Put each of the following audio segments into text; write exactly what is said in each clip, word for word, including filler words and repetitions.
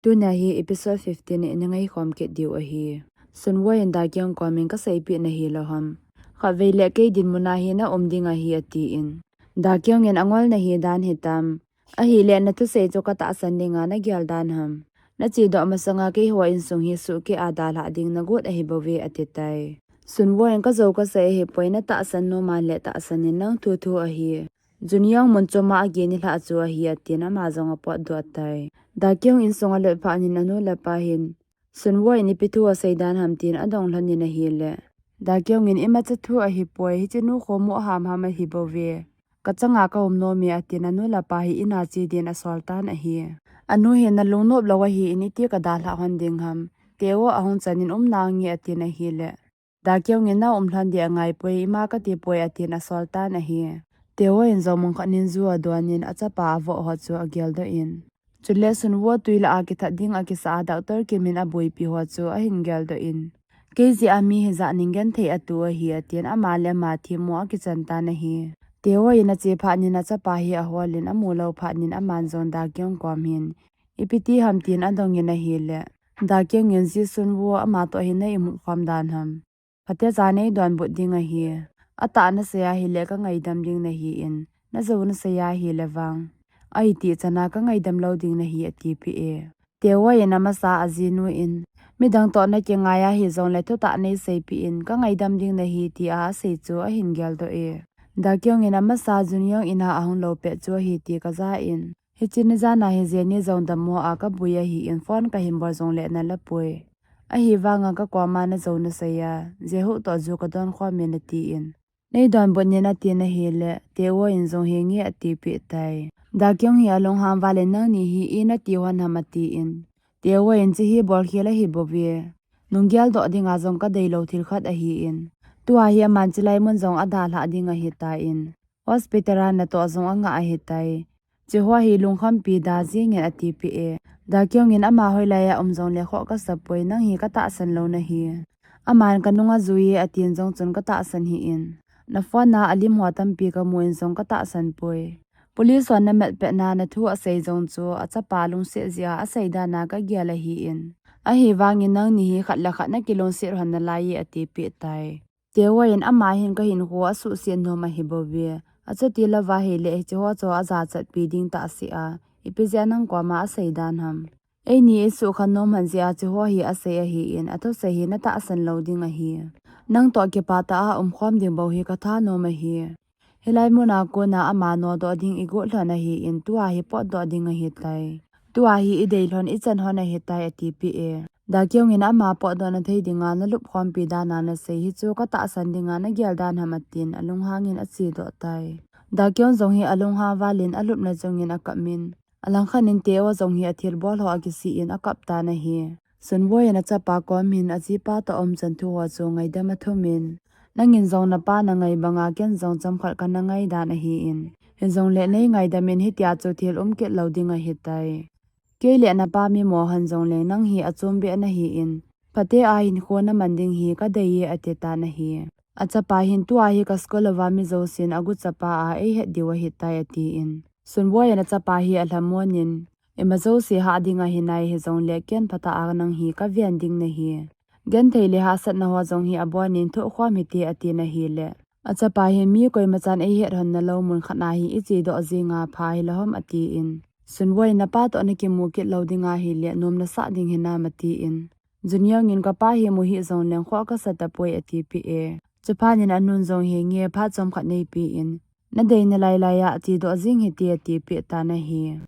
Tuna hi episode fifteen in i ngai khom kit diu ahi. Sunwoo in Dakyung komin ka seipi na hi lo ham. Khatvei le kei dinmun a hi na um ding ahi a ti in. Dakyung in angol na hi dan hi tam. Ahile na thusei chu ka tahsan dinga na gel dan ham. Na chedoh masanga keiho insung hi suhkeh a dalhah ding na got ahi bou ve a ti tai. Sunwoo in ka jou ka sei ahi poi na tahsan nom a le tahsan in nang thu thu ahi. Junyoung mun chom a a gei ni lha chu ahi a tin ama jong a potdoh tai. Dakyung insung a lut phat in a nu le pa hin. Sunwoo in ipi thu a sei dan ham tin a dong lhon in ahile. Dakyung in imacha thu ahi poi hiche nu khomo ham ham ahi bou ve. Ka changa ka um nom e a tin a nu le pa hi in a che din a sol tan ahi. A nu hin na lungnop lou ahi in iti ka dalhah hon ding ham. Teo a hung chan in um nange a tin ahile. Dakyung in na um lhon dia ngai poi ima ka ti poi a tin a sol tan ahi. Teo in jong mun khat in ju a don in a chapa a voh ho chu a geldoh in. Chule Sunwoo tui lah a kithat ding a kisa a Doctor Kim in a boipi ho chu a hin geldoh in. Kei jeh a mi hijat ning genthei a tu ahi a tin ama le ama themmo a kichan tan ahi. Teo in a che phat in a chapa hi a hol in a mu lou phat in aman jong Dakyung kom hin. Ipi ti ham tin a dong in ahile. Dakyung in ji Sunwoo ama toh hin na imut khom dan ham. Phatecha nei donbut ding ahi. Atah na sei ahile ka ngaidam ding nahi in, na jou na sei ahile vang. Ahi ti chana ka ngaidam lou ding nahi a tipi e. Teo in amasa a jinu in, midang toh na kingai ahi jongle thutah nei seipi in, ka ngaidam ding nahi tia a sei chu a hin geldoh e. Dakyung in amasa Junyoung in a ahung lou pet chu ahi ti ka ja in. Hiche ni jan a hi Jenny jong dammo a ka bui ahi in phone ka hin bol jongle na la poi. Ahivanga ka koma na jou na sei a, Jehuk toh ju ka don khom in a ti in. Nei donbut in a ti na hile, Teo in jong hi nge a tipi tai. Dakyung hi a lunghang val in nangni hi i na ti hon ham a ti in. Teo in che hi bol khel ahi bou ve. Nung geldoh dinga jong ka dei lou thil khat ahi in. Tua hi aman chilai mun jong a dalhah ding ahi ta in. Hospital a na toh jong a nga ahi tai. Cheho hi lungkhampi da jing in a tipi e. Dakyung in ama hoilai a um jongle khoh ka sa poi nang hi ka tahsan lou nahi. Aman ka nung a jui e a tin jong chun ka tahsan hi in. Na phone a a lim ho tampi ka mu in jong ka tahsan poi. Police hon na met pet na na thu a sei jong chu a chapa lungset jeh a a sei dan a ka gel ahi in. Ahivang in nangni hi khat le khat na kilungset hon na lai e a tipi tai. Teo in ama hin ka hinkho a suhset nom ahi bou ve. Achuti lou va hile hiche ho chu a jachatpi ding tah seh a. Ipi jeh a nang koma a sei dan ham. Eini i sukha nom hon jeh a cheho hi a sei ahi in, a thusei hi na tahsan lou ding ahi. Nang toh kipah tah a um khom ding bou hi ka thanom ahi. Hilai mun a kona ama nodoh ding i got lhon ahi in, tua hi potdoh ding ahi tai. Tua hi i dei lhon i chan hon ahi tai a tipi e. Dakyung in ama potdoh na thei dinga na lup khompi dan a na sei hi chu ka tahsan dinga na gel dan ham a tin a lunghang in a chedoh tai. Dakyung jong hi a lunghang val in a lupna jong in a kap in. A langkhat in Teo jong hi a thilbol ho a kisih in a kap tan ahi. Sunwoo in a chapa kom hin a jipa toh a umchan thu ho chu ngaidam a thum in. Nangin jong na pa na ngai banga ken jong chomkhat ka na ngai dan ahi in. Hijongle nei ngaidam in hitia chu thil um kit lou ding ahi tai. Kei le na pa mi mo hon jongle nang hi a chom beh nahi in. Phate a hinkho na man ding hi ka dei e a ti tan ahi. A chapa hin tua hi ka school uva mi jousen a guchapa a ei het diu ahi tai a ti in. Sunwoo in a chapa hi a lhamon in, ima jouse hah ding ahi nai hijongle ken phatah a nang hi ka ven ding nahi. Genthei le hahsatna ho jong hi a bon in thoh khom hite a ti na hile. A chapa hin mi koima chan ei het hon na lou mun khat a hi i chedoh jing a pha hi la hom a ti in. Sunwoo in na pa toh na kimu kit lou ding ahi le nom na sah ding hinam a ti in. Junyoung in ka pa hi mu hih jongleng khoh ka sa tapoi a tipi e. Chuphat in a nun jong hi nge phat chomkhat nei pi in. Na dei na lai lai a chedoh jing hite a tipi tan ahi.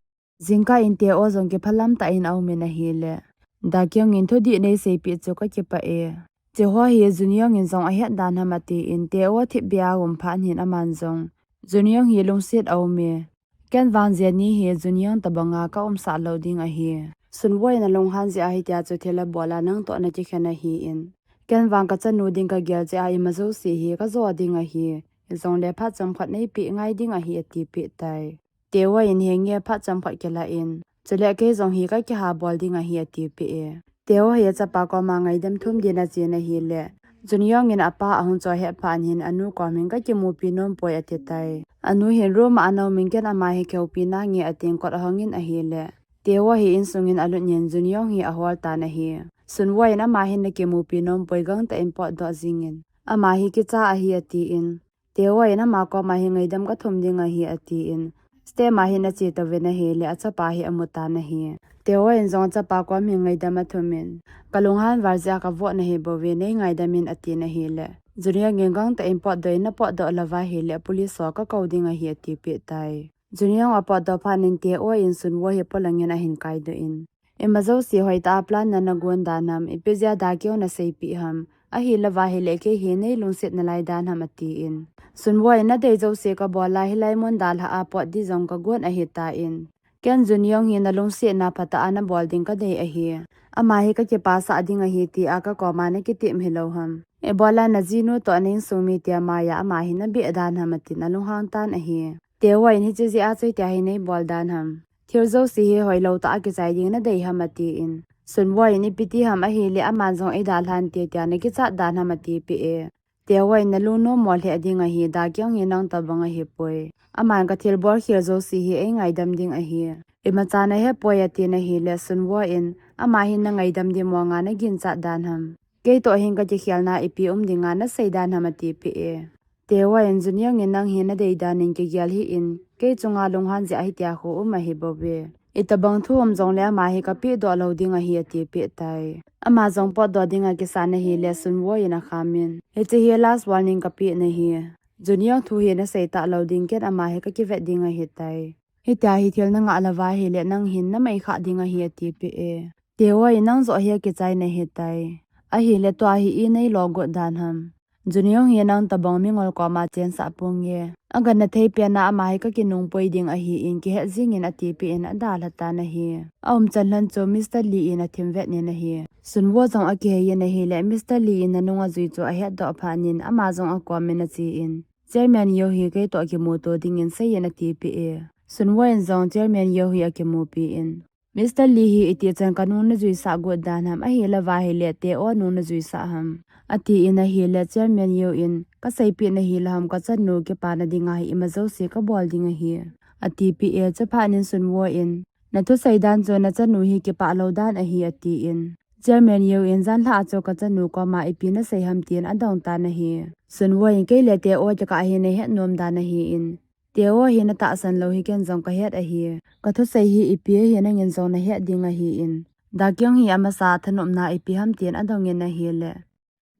Jingkah in Teo jong kiphalam tah in a um in ahile. Dakyung in thudih nei seipi chu ka kipah e. Cheho hi Junyoung in jong a het dan ham a ti in Teo thipbeh a um phat in aman jong. Junyoung hi lungset a um e. Ken vang Jenny hi Junyoung tabang a ka umsah lou ding ahi. Sunwoo in a lunghan jeh a hitia chu thil a bol a nang toh na kikhen ahi in. Ken vang ka chanu ding ka gel jeh a ima jouse hi ka jo ding ahi. Hijongle phat chomkhat nei pe ngai ding ahi a tipi tai. Teo in hi nge phat chomkhat kila in. Chule kei jong hi ka kiha bol ding ahi a tipi e. Teo hi a chapa koma ngaidam thum din a chen ahile. Junyoung in a pa a hung choi het phat in a nu kom hin ka kimupi nom poi a ti tai. A nu hin room a a na um in ken ama hi kihoupi nange a tin kot a hong in ahile. Teo hi insungin alut in Jun Yong hi ahol tan ahi. Sun Woo in ama hin na kimupi nom poi, gangtah in potdoh jingin, ama hi kicha ahi atin. Teo in ama koma hi ngaidam kathum ding ahi atin. Step a hin ache tauvin ahile achapa hi amu tan ahi. Teo in jong achapa kom hi ngaidam athum in, kalunghan val jeh a kavot nahi bouve, nei ngaidam in atin ahile, Jun Yong in gangtah in potdoh in, na potdoh louva ahile police ho kakou ding ahi atipeh tai. Jun Yong apotdoh phat in Teo in Sun Woo hi polangin ahin kaidoh in, ima jouse hoitah a plan na nagon dan ham, ipi jeh a Da Kyung naseipeh ham, ahilouva ahile kei hi nei lungset nalai dan ham atin. Sun Woo in nadei jouse kabol a, hilai mun dalha a pot ding jong kagon ahitan. Ken Jun Yong hi nalungsetna phatah a nabol ding kadei ahi. Ama hi kakipasah ding ahi tia kakoma nakitim hilou ham. Ibola najinu toh na insung mi tia maiya ama hi nabeh dan ham atin alunghang tan ahi. Teo in hiche jeh a chu hitia hi neibol dan ham. Thil jouse hi hoilou tah a kichai ding nadei ham atin. Sun Woo in ipi ti ham ahile aman jong eidalhan te tia nakichat dan ham atipeh e. Teo in nalungnom mo lheh ding ahi, Da Kyung hi nang tobang ahipoi. Aman kathilbol khel jouse hi eingaidam ding ahi. Imacha nahe poi atin ahile Sun Woo in, ama hin nangaidam ding mong a naginchat dan ham. Kei toh hin kakikhelna ipi um dinga nasei dan ham atipeh e. Teo in Jun Yong in nang hi nadei dan in kigel hih in, kei chunga lunghan jeh a hitia khu um ahi bouve. Itobang thu um jongle ama hi kapehdoh lou ding ahi atipeh tai. Ama jong potdoh dinga kisan ahile Sun Woo in akham in, hiche hi last warning kapeh nahi. Jun Yong thu hi nasei talou ding, ken ama hi kakivet ding ahitai. Hitia hi thil nangah louva ahile nang hin namei khah ding ahi atipeh e. Teo in nang joh hi akichai nahitai. Ahile tua hi inei lo got dan ham. Jun Yong hi nang tobang mingol koma chensah ponge. Agangthei pen a ama hi kakinung poi ding ahin kihet jingin atipeh in adalha tan ahi. Aumchan lhon chu Mister Lee in athim vet in ahi. Sun Woo jong akihei in ahile Mister Lee in anung ajui chu ahetdoh phat in ama jong akom in achen, Chairman Yeo hi kei toh kimuto dingin seiyin atipeh e. Sun Woo in jong Chairman Yeo hi akimupi in, Mister Lee hi itichan kanung najuisah got dan ham, ahilouva ahile Teo nung najuisah ham, atin ahile Chairman Yeo in, kaseipeh nahi lou ham, kachanu kipana dinga hi ima jouse kabol ding ahi, atipeh e. Chuphat in Sun Woo in, nathusei dan chu nachanu hi kipah lou dan ahi atin. Chairman Yeo in, janlhah a chu kachanu koma ipi nasei ham tin adong tan ahi. Sun Woo in, kei le Teo kikah hi neihet nom dan ahin, Teo hi natahsan lou hi ken jong kahet ahi. Kathusei hi ipi ahi nangin jong nahet ding ahin, Da Kyung hi amasa thanopna ipi ham tin adongin ahile,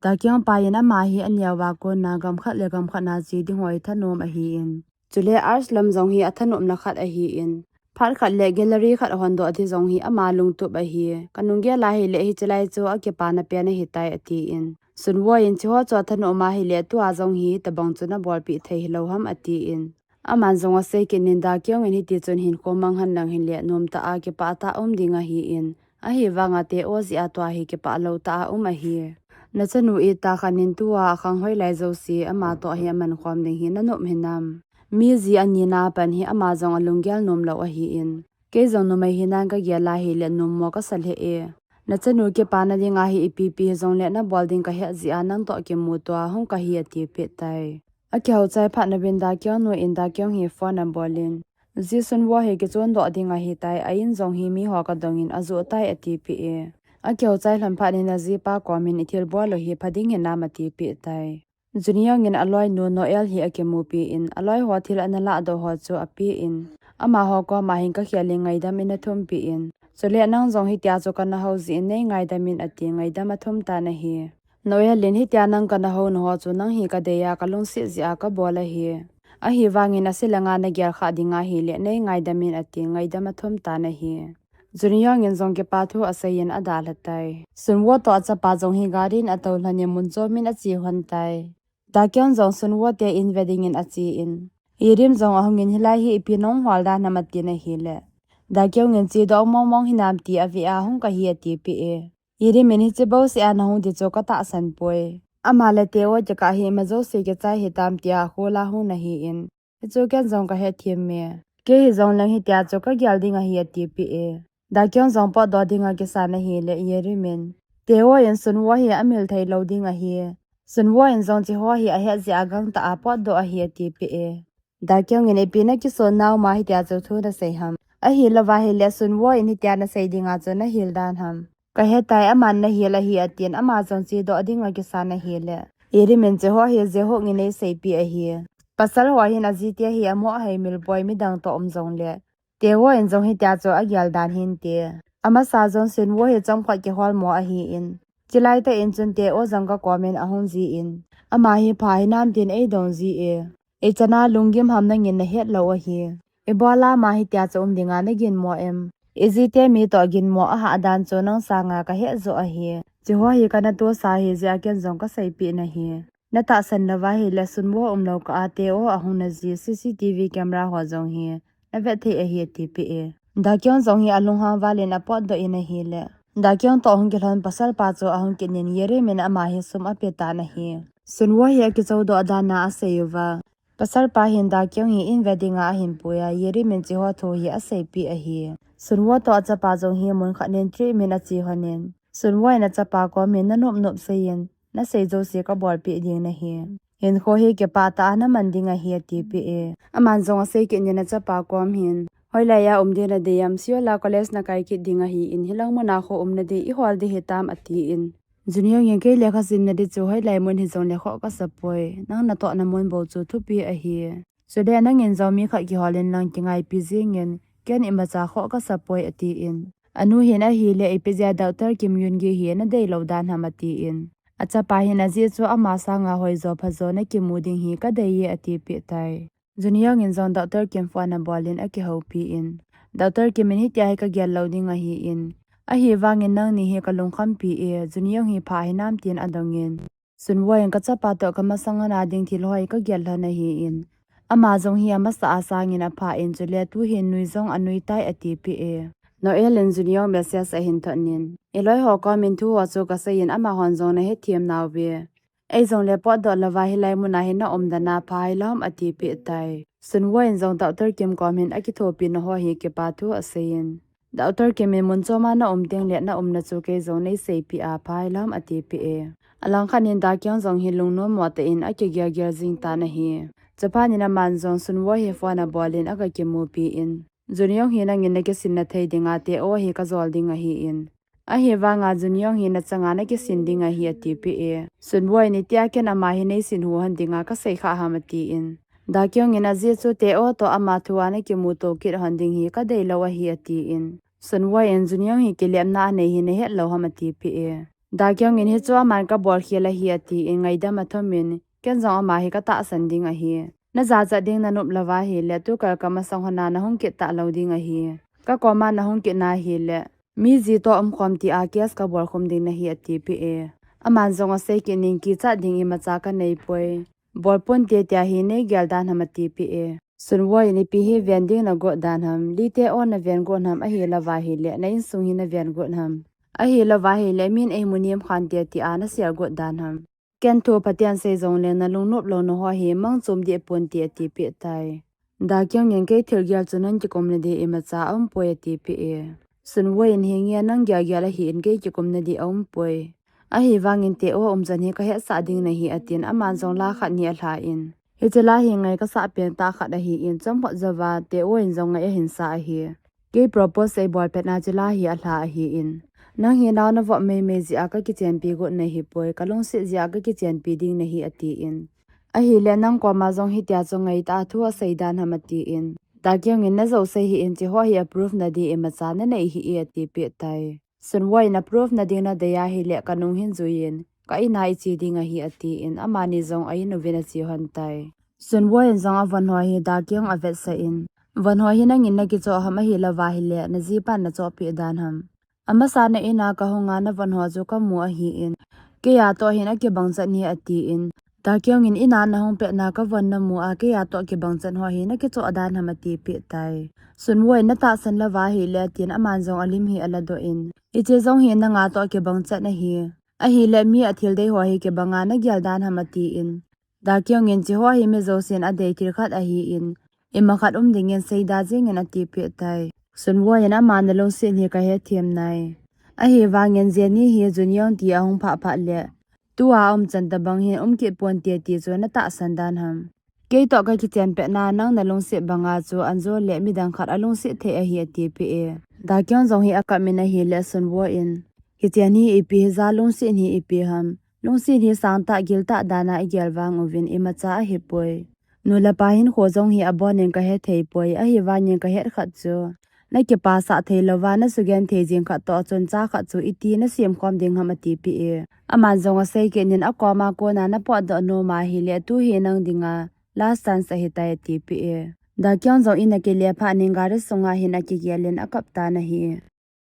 Da Kyung pa in ama hi aneo a kona gam khat le gam khat a che ding ho hi thanom ahin, chule arts lam jong hi athanopna khat ahin, phat khat le gallery khat hondoh ding jong hi ama lungtup ahi. Kanung gel a ahile hiche lai chu akipana pen ahitai atin. Sun Woo in, hicheho chu athanom ahile tua jong hi tobang chu nabolpeh thei hilou ham atin. Aman jong asei kit in, Da Kyung in, hiti chun hinkho mang hen lang hile nomtah a kipah tah a um ding ahin, ahivanga Teo jeh a tua hi kipah lou tah a um ahi. Nachanu itih khat in tua akhang hoilai jouse ama toh hi amankhom ding hi nanop hinam? Mi ji anina pan hi ama jong alunggel nom lou ahin, kei jong numei hinan kagel a ahile nommo kasa lheh e. Nachanu kipana dinga hi ipi pi hijongle nabol ding kahet jeh a nang toh kimuto a hung kahi atipeh tai. Akihou chai phat uvin Da Kyung nu in Da Kyung hi phone abol in, Ji Sun Woo hi kichondoh ding ahitai, a in jong hi miho kadongin ajoh tai atipeh e. Akihou chai lhon phat in ajipa komin ithilbol u hi pha ding hinam atipeh tai. Jun Yong in aloinu Noel hi akimupi in, aloi ho thil analahdoh ho chu apen, amaho koma hin kakhel in ngaidam in athumpeh in, chule nang jong hitia chu kana hou jeh in nei ngaidam in atin ngaidam athum tan ahi. Noel in, hitia nang kana houna ho chu nang hi kadei a kalungset jeh a kabol ahi. Ahivangin ase langa nagel khah ding ahile nei ngaidam in atin ngaidam athum tan ahi. Jun Yong in jong kipa thu aseiyin adalha tai. Sun Woo toh achapa jong hi gari in atou lhon in mun chomin ache lhon tai. Da Kyung jong Sun Woo te in ve dingin achen, Yi Rim jong ahungin, hilai hi ipi nahung hol dan ham atin ahile, Da Kyung in, chedoh mong mong hinam ti ave a hung kahi atipeh e. Yi Rim in, hiche bouseh a nahung ding chu katahsan poi. Ama le Teo kikah hi ima jouse kichai hitam tia khol a hung nahin, hichu ken jong kahethem e. Kei hijongleng hitia chu kagel ding ahi atipeh e. Da Kyung jong potdoh dinga kisan ahile Yi Rim in, Teo in Sun Woo hi amil thei lou ding ahi. Sun Woo in jong hicheho hi ahet jeh a gangtah a potdoh ahi atipeh e. Da Kyung in, ipi nakisonnau ma hitia chu thu nasei ham? Ahilouva ahile Sunwoo in hitia nasei dinga chu nahil dan ham? Kahetai, aman nahil ahi atin, ama jong chedoh dinga kisan ahile Yeri min cheho hi Jae-hyuk in eiseipeh ahi. Pasal ho hin ajite hi amoh hei mil poi, midang toh um jongle Tae-woo in jong hitia chu agel dan hinte. Amasa jong Sunwoo hi chomkhat kiholmo ahin, chulai tah in chun Tae-woo jong kakom in ahung jin, ama hi pha hinam tin eidong jie. Ichan a lunggim ham nangin nahet lou ahi. Ibola ama hitia chu um dinga naginmo em? Ijite mi toh ginmo ahah dan chu nang sanga kahet joh ahi. Cheho hi kanatosa ahijeh a ken jong kaseipeh nahi. Natahsan louva ahile Sunwoo umlou kah a Tae-woo ahung naji C C T V camera ho jong hi navet thei ahi, atipeh e. Dakyung jong hi alunghang val in apotdoh in ahile Dakyung toh ahung kilhon pasal pa chu ahung kit in Yeri min ama hi sum apetan ahi. Sunwoo hi akichoudoh dan a asei uva, pasal pa hin Dakyung hi in ve dinga ahin pui a, Yeri min cheho thu hi aseipeh ahi. Sunwoo toh achapa jong hi mun khat in treatment ache lhon in, Sunwoo in achapa kom in nanop nop seiyin, nasei jouse kabolpeh ding nahi. Hinkho hi kipah tah a naman ding ahi, atipeh e. Aman jong asei kit in achapa kom hin, hoilai a um ding nadei ham, Seoul a college nakai kit ding ahin, hilang muna kho um nadei ihol ding hitam, atin. Junyoung in, kei lekha sim nading chu hoilai mun hijongle khoh kasapoi, nang natohna mun bou chu thupi ahi. Chule nangin jong mi khat kihol in lang kingaipi jingin, ken imacha khoh kasapoi, atin. Anu hin ahile ipi jeh a Doctor Kim Yoon-gi hi nadeilou dan ham, atin. Achapa hin ajeh chu ama sanga hoijo phajo nakimu ding hi kadeiye, atipeh tai. Junyoung in jong Doctor Kim phone abol in akihoupi in, Doctor Kim in hitia hi kagel lou ding ahin, ahivangin nangni hi kalungkhampi e, Junyoung hi pha hinam tin adong in, Sunwoo in kachapa toh kamasang hon a ding thil ho hi kagel lhon ahin, ama jong hi amasa a sangin apha in, chule tuhin nui jong anui tai, atipeh e. Noel in Junyoung message ahin thot in, iloi ho kom in thu ho chu kasei in amahon jong nahethem nauve. Eijongle potdoh louva hilai muna hi naum dan a pha hilou ham, atipeh tai. Sunwoo in jong Doctor Kim kom hin akithopina ho hi kipa thu asei in, Doctor Kim in mun chom a naum tengle naumna chu kei jong neiseipeh a pha hilou ham, atipeh e. Alangkhat in Dakyung jong hi lungnommo tah in akigel gel jing tan ahi. Chuphat in aman jong Sunwoo hi phone abol in aga kimupi in, Junyoung hi nangin nakisinna thei dinga Tae-woo hi kajol ding ahin, ahivanga Junyoung hi nachanga nakisin ding ahi, atipeh e. Sunwoo in, itia ken ama hi neisin hu hon dinga kasei kha ham, atin. Dakyung in, ajeh chu Tae-woo toh ama thu a nakimuto kit hon ding hi kadeilou ahi, atin. Sunwoo in, Junyoung hi kilepna anei hi nahet lou ham, atipeh e. Dakyung in, hichu aman kabolkhel ahi, atin ngaidam athum in, ken jong ama hi katahsan ding ahi. Najachat ding nanop louva ahile tukal kamasang hon a nahung kit talou ding ahi. Kakoma nahung kit na ahile mi ji toh umkhom tia case kabolkhum ding nahi, atipeh e. Aman jong asei kit in, kichat ding imacha kaneipoi, bolponte tia hi neigel dan ham, atipeh e. Sunwoo in, ipi hi ven ding nagot dan ham? Lee Tae-woo naven got ham, ahilouva ahile na insung hi naven got ham? Ahilouva ahile min eimu nem khante tia nasel got dan ham? Ken thu phaten sei jongleng nalungnop louna ho hi mangchom deh ponte, atipeh tai. Dakyung in, kei thilgel chu nang kikumna ding imacha aumpoi, atipeh e. Sunwoo in, hinge nang gelgel ahin kei kikumna ding aumpoi. Ahivangin Tae-woo umchan hi kahetsah ding nahi, atin aman jong la khat ni alha in, hiche la hi ngai kasah pentah khat ahin, chomkhat jouva Tae-woo in jong ngai ahinsa ahi. Kei propose eibolpet na hiche la hi alha ahin, nang hi nao navop meimei jeh a kakichenpi got nahipoi, kalungset jeh a kakichenpi ding nahi, atin. Ahile nang koma jong hitia chu ngaitah a thu asei dan ham, atin. Dakyung in, najou sei hih in, hicheho hi approve na ding imacha nanei hih e, atipeh tai. Sunwoo in, approve na ding nadei ahile kanung hin juiyin ka in a iche ding ahi, atin amani jong a in uvin ache lhon tai. Sunwoo in jong avon ho hi Dakyung avetsah in, von ho hi nangin nakichoh ham, ahilouva ahile najipan nachohpeh dan ham? Amasa na in a kahung a navon ho chu kamu ahin, keiya toh hin akibang chan hi, atin. Dakyung in, in a nahung petna kavon namu a keiya toh kibang chan ho hi nakichoh dan ham, atipeh tai. Sunwoo in, natahsan louva ahile, atin aman jong alim hi aladoh in, hiche jong hi nanga toh kibang chan ahi. Ahile mi athil dei ho hi kibanga nagel dan ham, atin. Dakyung in, hicheho hi mi jousen adei thil khat ahin, imakhat um dingin seida jengin, atipeh tai. Sunwoo in, ama nalungset hi kahethem nai. Ahivangin Jennie hi Junyoung ti ahung phah phat le tua aumchan tobang hin um kit ponte ti chu natahsan dan ham? Kei toh kakichen petna nang nalungset banga chu Anjo le midang khat alungset thei ahi atipeh e. Dakyung jong hi akap in ahile Sunwoo in, Kichen hi ipi hija lungset hi ipi ham. Lungset hi sangtah giltah dana igel vang uvin imacha ahipoi. Nu le pa hinkho jong hi abonin kahethei poi, ahivangin kahet khat chu nakipasah thei louva nasugenthei jing khat toh chun cha khat chu iti nasemkhom ding ham atipeh e. Aman jong asei kit in akoma kona napotdoh nom ahile tuhi nang dinga last chance ahitai atipeh e. Dakyung jong in akile phat in gari sunga hin akigel in akap tan ahi.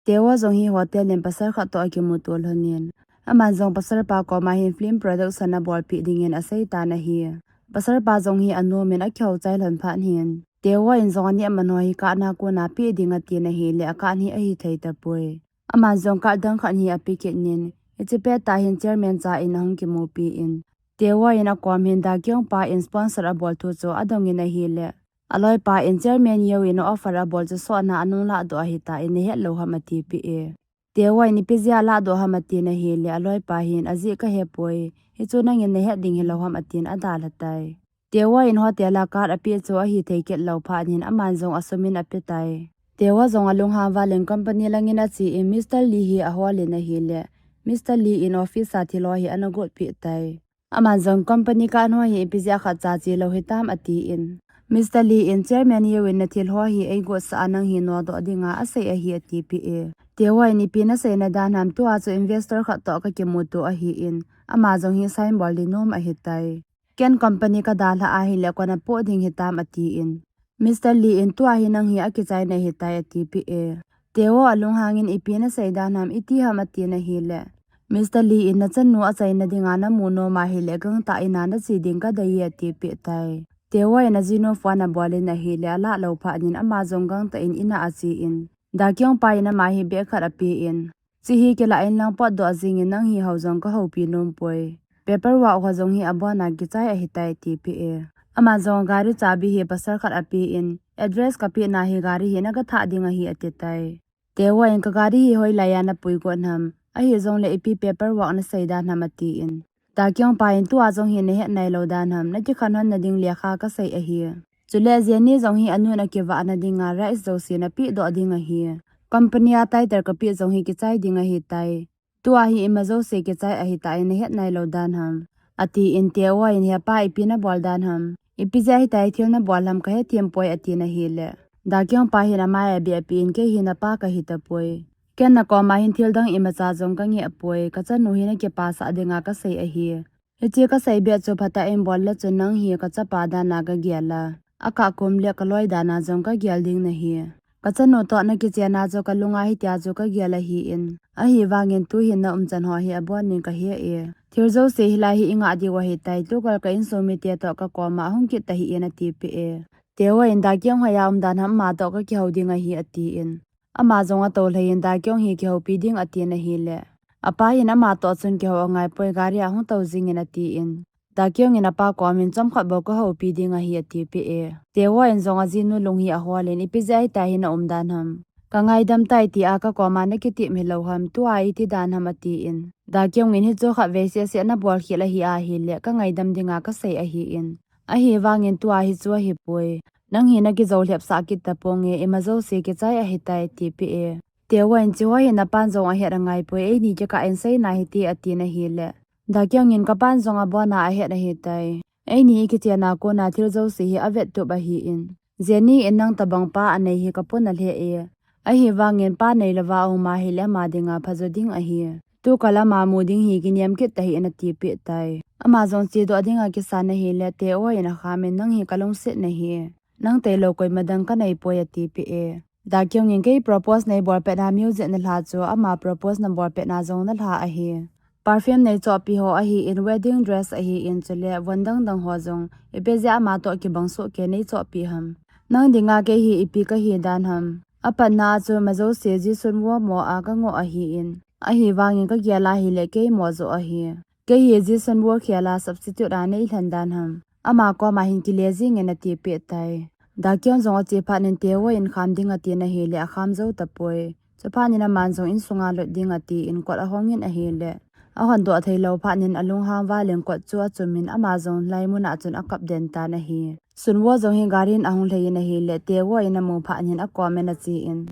Taewoo jong hi hotel in pasal khat toh akimuto lhon in, aman jong pasal pa koma hin film production abolpeh dingin asei tan ahi. Pasal pa jong hi anom in akihou chai lhon phat in, Taewoo in jong aneh man ho hi kahna kona peh ding atin ahile akah hi ahithei tapoi. Aman jong card dang khat hi ape kit in, hiche pettah hin chairman cha in ahung kimupi in, Taewoo in akom hin Dakyung pa in sponsor abol thu chu adong in ahile, aloipa in Chairman Yeo in offer abol chu sotna anung lahdoh ahitan nahet lou ham atipeh e. Taewoo in ipi jeh a lahdoh ham atin ahile aloipa hin ajeh kahepoi, hichu nangin nahet ding hilou ham atin adalha tai. Taewoo in hotel a card apeh chu ahithei kit lou phat in aman jong asum in apetai. Taewoo jong alunghang val in company langin ache in Mister Lee hi ahol in ahile, Mister Lee in office a thil ho hi ana gotpeh tai. Aman jong company card ho hi ipi jeh a khatcha chelou hitam atin, Mister Lee in Chairman Yeo in nathil ho hi eigotsah a nang hi nodoh dinga asei ahi atipeh e. Taewoo in ipi naseina dan ham, tua chu investor khat toh kakimuto ahin, ama jong hi sign bol ding nom ahitai. Ken company kadalhah ahile kona poh ding hitam atin, Mister Lee in tua hi nang hi akichai nahitai atipeh e. Taewoo alunghang in ipi nasei dan ham, iti ham atin ahile, Mister Lee in nachanu achaina dinga namu nom ahile gangtah ina nache ding kadei e atipeh tai. Taewoo in ajinu phone abol in ahile alah lou phat in ama jong gangtah in ina ache in, Dakyung pa in ama hi bag khat apen, Chehi kilah inlang potdoh jingin nang hi hou jong kahoupi nompoi. Paperwork ho jong hi abona kichai ahitai atipeh e. Ama jong gari chabi hi pasal khat apen, address kapehna hi gari hi nagathah ding ahi atitai. Taewoo in kagari hi hoilaiya napuigot ham, ahijongle ipi paperwork nasei dan ham atin, Dakyung pa in tua jong hi nahet nailou dan ham, nakikhen lhon nading lekha kasei ahi. Chule Jenny jong hi anun akivahna dinga rights jouse napehdoh ding ahi. Company a title kapeh jong hi kichai ding ahitai. Tua hi ima jouse kichai ahitai nahet nailou dan ham, atin Taewoo in hepa ipi nabol dan ham, ipi jeh a hitia thil nabol ham kahethem poi atin ahile, Dakyung pa hin amai abeh apen kei hi napa kahitapoi. Ken nakoma hin thil dang imacha jong kangeh poi, kachanu hi nakipasah dinga kasei ahi. Hiche kasei beh chu phatah in bol le chun nang hi kachapa dana kagel a, akah kum le kaloi dana jong kagel ding nahi. Kachanu toh nakichenna chu kalunga hitia chu kagel ahin, ahivangin tuhin naumchan ho hi abonin kahe e. Thil jouse hilai hi ingah diu ahitai, tukal ka insung mite toh kakoma ahung kit tahih in atipeh e. Taewoo in Dakyung hoiya umdan ham, amatoh kakihou ding ahi atin, ama jong atoulhai in Dakyung hi kihoupi ding atin ahile, apa hin amatoh chun kihou angaipoi, gari a hung tou jingin atin, Dakyung in apa komin chomkhat bou kahoupi ding ahi atipeh e. Taewoo in jong ajinu lung hi ahol in ipi jeh a hitia hi naumdan ham, kangaidam tai tia kakoma nakitep hilou ham, tua iti dan ham atin, Dakyung in hichu khatvei sehseh nabol khel ahi ahile kangaidam dinga kasei ahin, ahivangin tua hichu ahipoi. Nang hi nakijou lhepsah kit taponge, ima jouse kichai ahitai atipeh e. Taewoo in cheho hi napan jong ahet angaipoi, eini kikah in seina hite atin ahile, Dakyung in kapan jong abona ahet ahitai. Eini ikichenna kona thil jouse hi avettup ahin, Jenny in nang tobang pa anei hi kapona lheh e. Ahivangin pa neilouva aum ahile ama dinga phajo ding ahi. Tukal ama mu ding hi kinem kit tahih in atipeh tai. Ama jong chedoh dinga kisan ahile Taewoo in akhamin nang hi kalungset nahi, nang tailou koima dang kaneipoi atipeh e. Dakyung in kei propose neibol petna music nalha chu ama propose nabol petna jong nalha ahi. Perfume neichohpi ho ahin, wedding dress ahin, chule von dang dang ho jong ipi jeh a amatoh kibang sohkei neichohpi ham, nang dinga kei hi ipi kahi dan ham. Apatna a chu ima jouse Jisun Woo mo a kangoh ahin, ahivangin kagel ahile kei mo joh ahi. Kei hi Jisun Woo khel a substitute a neilhen dan ham, ama koma hin kile jingin atipeh tai. Dakyung jong ache phat in Taewoo in kham ding atin ahile akham jou tapoi. Chuphat in aman jong insunga lut ding atin kot ahong in ahile, Ahon doh thei lou phat in alunghang val in kot chu achum in ama jong hilai mun a chun akap den tan ahi. Sunwo jong hi gari in ahung lhai in ahile, Taewoo in amu phat in akom in ache in,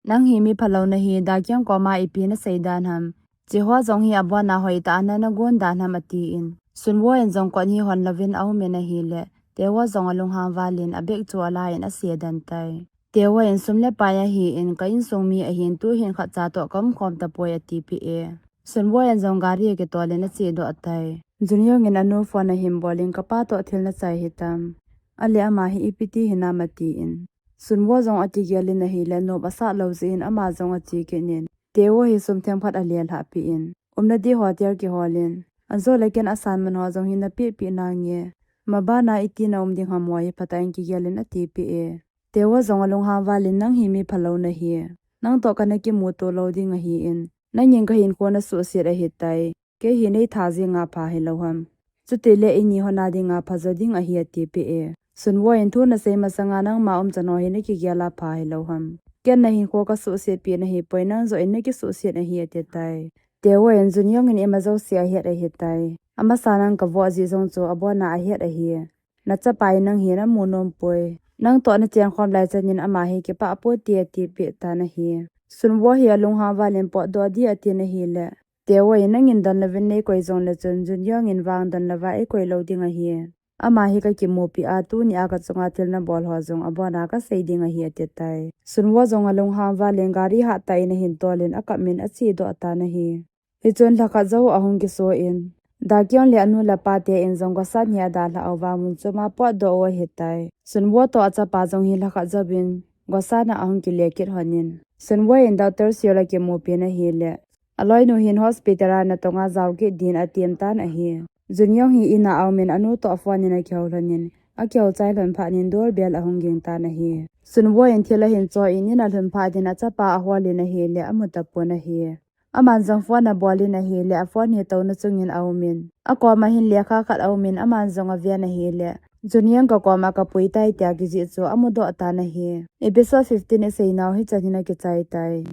"Nang hi mi phalou nahi, Dakyung koma ipi nasei dan ham? Chiho jong hi abon a hoitah a na, nagon dan ham?" ati in. Sunwo in jong kot hi hon louvin aum in ahile, Taewoo jong alunghang val in abag chu ala in ase den tai. Taewoo in, "Sum le pai ahi in, ka insung mi ahin, tuhin khatcha toh ka umkhom tapoi," ati peh e. Sunwo in jong gari akitol in ache doh tai. Junyoung in anu phone ahin bol in, "Kapa toh thil nachai hitam? Ale ama hi ipi ti hinam?" ati in. Sunwo jong akigel in ahile, nop asah lou jeh in ama jong ache kit in, Taewoo hi sum theng phat alelhah peh in, umna di hotel kihol in, "Ajo le ken asan man ho jong hi napeh peh nange. Maban a iti na um ding ham?" Hoi phatah in kigel in ati peh e. Taewoo jong alunghang val in, "Nang hi mi phalou nahi. Nang toh kana kimuto lou ding ahi in, nang in ka hinkho nasuhset ahitai. Kei hi neitha jing a pha hilou ham? Chuti le ini hon a ding a phajo ding ahi," ati peh e. Sunwo in, "Thu nasei masang a nangma umchan ho hi nakigel a pha hilou ham? Ken nahinkho kasuhset peh nahipoi, nang joh in nakisuhset ahi," ati tai. Taewoo in, "Junyoung in ima jouse ahet ahitai. Amasan nang kavoh jeh jong chu abon a ahet ahi. Nachapa in nang hi namu nompoi. Nang toh nachen khom lai chan in ama hi kipah poute," ati peh tan ahi. Sunwo hi alunghang val in, "Potdoh di," ati in ahile, Taewoo in, "Nang in don louvin neikoi jong le chun, Junyoung in vang don louva eikoi lou ding ahi. Ama hi kakimupi a, tuni a kachunga thil nabol ho jong abon a kasei ding ahi," ati tai. Sunwo jong alunghang val in gari hattah in ahin tol in akap in ache doh tan ahi. Hichun lhakhat jou ahung kiso in, Dakyung le anu le apa te in jong Gosan hi adalhah uva mun chom a potdoh u ahitai. Sunwo toh achapa jong hi lhakhat jouvin Gosan a ahung kile kit lhon in, Sunwo in Doctor Seol akimupi in ahile, aloinu hin hospital a natong a jao kit din atem tan ahi. Junyoung hi in a aum in anu toh phone in akihou lhon in, akihou chai lhon phat in doorbell ahung ging tan ahi. Sunwo in thil ahin cho in, in alhun phat in achapa ahol in ahile, amu tapon ahi. Aman jong phone abol in ahile, aphone hi touna chung in aum in, akom a hin lekha khat aum in, aman jong aven ahile, Junyoung kakom a kapui tai tia kijih chu amudoh tan ahi. Episode fifteen isei nau hichan hin akichai tai.